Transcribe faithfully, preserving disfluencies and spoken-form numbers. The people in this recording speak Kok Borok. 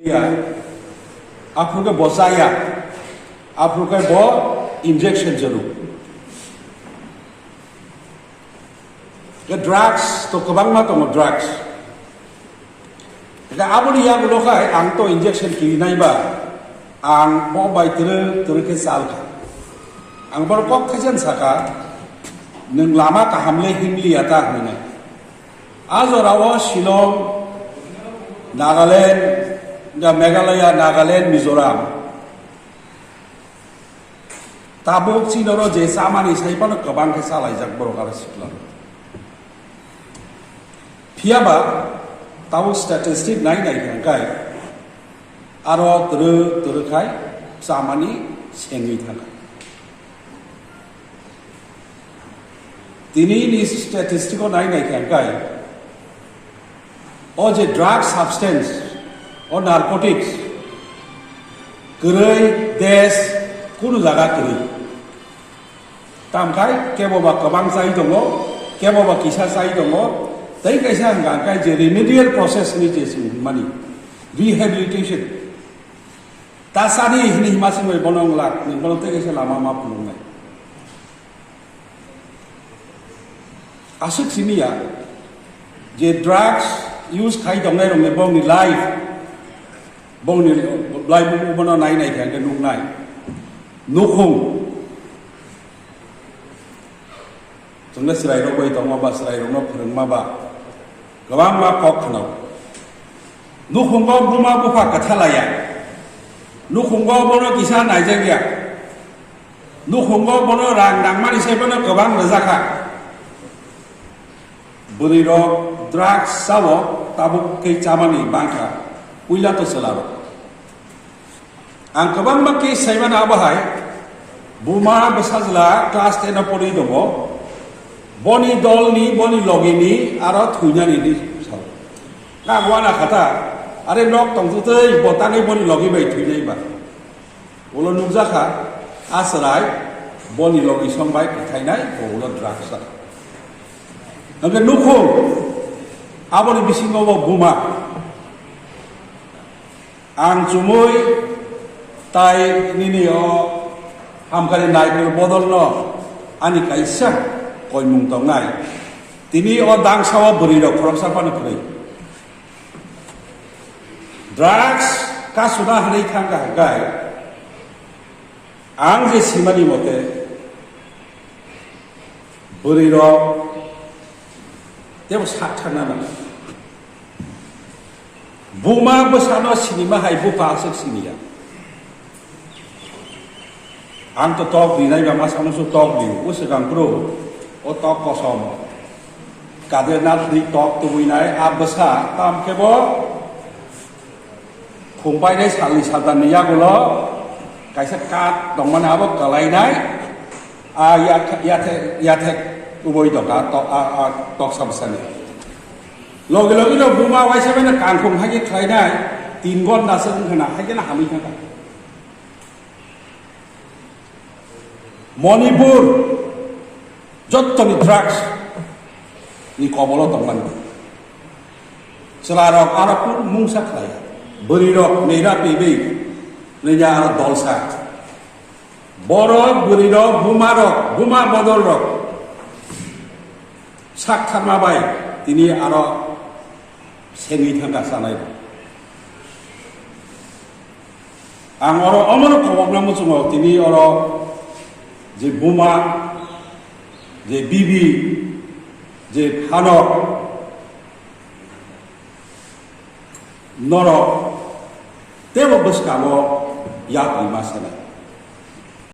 Ya, aphuru khe bo chaya, aphuru khe bo injection chalo. Khe drugs to kwbangma tongo, drugs. Khe aboni yagulo khai ang to injection kirinai ba, ang bo bai twrwk twrwk khe chal kha. Ang bono kok thaisa sakha, "Nwng lama kaham le himliya ta," hwnwi. A jorao Shillong, Nagaland, da Meghalaya, Nagaland, Mizoram. Tabuk chini oro je chamani sai phano kwbang khe chalaijak borok aro sikla. Phiya ba tabuk statistic nai nai khe hwnkhe aro twrwk twrwk khai chamani sengwi thangkha. Tini ni statistic o nai nai khe hwnkhe o je drug substance, o narcotics, kwrwi desh kunu jaga kwrwi. Tamkhai kebo ba kwbang chai tongo, kebo ba kisa chai tongo, tei kaisa hwnkha hwnkhe je remedial process ni je swng mani rehabilitation. Ta sani hini hima singbai bono wngla, nwng bono tei kaisa lama ma phunuknai. Aswk simi ya, je drugs use khai tongnai rokni bongni life, bongni life bono nai nai khe hwnkhe nuknai. Nukhung. Chwngno chwrairok bai tongma ba, chwrairokno phwrwngma ba, kwbangma kok khwnao. Nukhungo buma bupha kwtha laiya. Nukhungo bono kisa naijakya. Nukhungo bono rang nangmani se bono kwbang rwjakha. Bwrwirok drugs chao, tabuk khe chamani bangkha. Puila to chwlarok. Ang kwbangma case saimano abo hai, buma bwsajla class ten o pori tongo, boni dolni, boni logini aro thwinani hinwi sao. Kagwana khata, are nok tongtwtwi bo tangwi boni logi bai thwinai ba. Ulo nukjakha, a chwrai boni logi song bai kwthainai, bo ulo drugs chao. Hwnkhe nukhung, aboni bisingo bo buma. Ang chumui tai nini o hamkari Naikol Bodolno ani kaisa koimung tongnai. Tini o dangsa o bwrwi rok khoroksa phano kwrwi. Drugs kasuna hwnwi thangkha hwnkhe ang je simani mote bwrwi rok tebo sak thangna nang. Buma bwsano sinima hai bupha aswk siniya. Ang to tok rinai ba masa musu tok rio, o swkang phuru o tok kosom. Kadir Nath ni tok tubui nai, a bwsa tam khe bo khum painai salni saltanni yagulo kaisa kat tongmani abo kwlainai, a yathek, yathek, yathek tubui tongkha to-, a, a toksa bwsani. Logi logi no buma waisa bai no kangkhung hai khe khlainai, tin ghonta se wngkha na, hai khe no hamwi thangkha. Manipur jottoni drugs ni kobolo tongmani. Chwlarok aro kung mungsa khlai. Bwrwirok neira pibwi nini aro dolsa. Borok, bwrwirok, bumarok, buma bodolrok sak thangma bai tini aro sengwi thangkha chanai. Ang oro omono khobokna muchungo tini oro je buma, je bibi, je phanok, norok tebo bwskango yapri ma sanai.